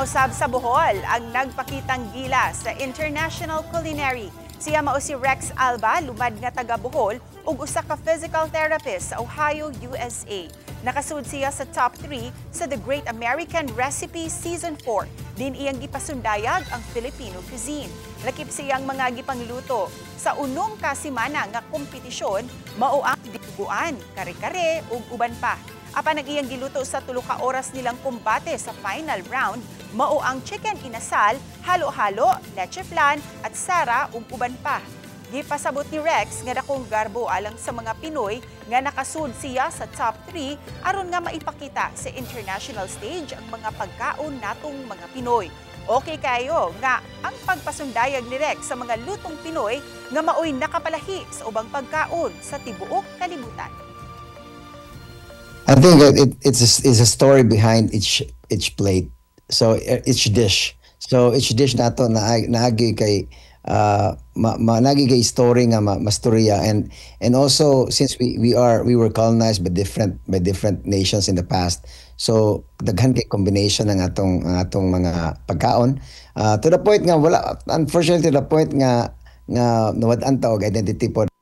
usab sa Bohol ang nagpakitang gilas sa International Culinary. Siya mao si Rex Alba, lumad nga taga Bohol ug usa ka physical therapist sa Ohio, USA. Nakasud siya sa top 3 sa The Great American Recipe Season 4. Din iyang gipasundayag ang Filipino cuisine. Lakip siyang mga gipangluto sa unom ka semana nga kompetisyon, mao ang dinuguan, kare-kare ug uban pa. Apan ang iyang giluto sa 3 ka oras nilang kumbate sa final round, mao ang chicken inasal, halo-halo, leche flan at sara ug uban pa. Gipasabot ni Rex nga dakong garbo alang sa mga Pinoy nga nakasud siya sa top 3 aron nga maipakita sa international stage ang mga pagkaon natong mga Pinoy. Okay kayo nga ang pagpasundayag ni Rex sa mga lutong Pinoy nga maoy nakapalahi sa ubang pagkaon sa tibuok kalibutan. I think it's a story behind each plate. So each dish. So each dish nato na naagi kay ma, naagi kay story nga mastorya and also since we were colonized by different nations in the past. So daghan kay combination ng atong mga pagkaon to the point nga wala, unfortunately, to the point nga nawad-an ta og identity pod.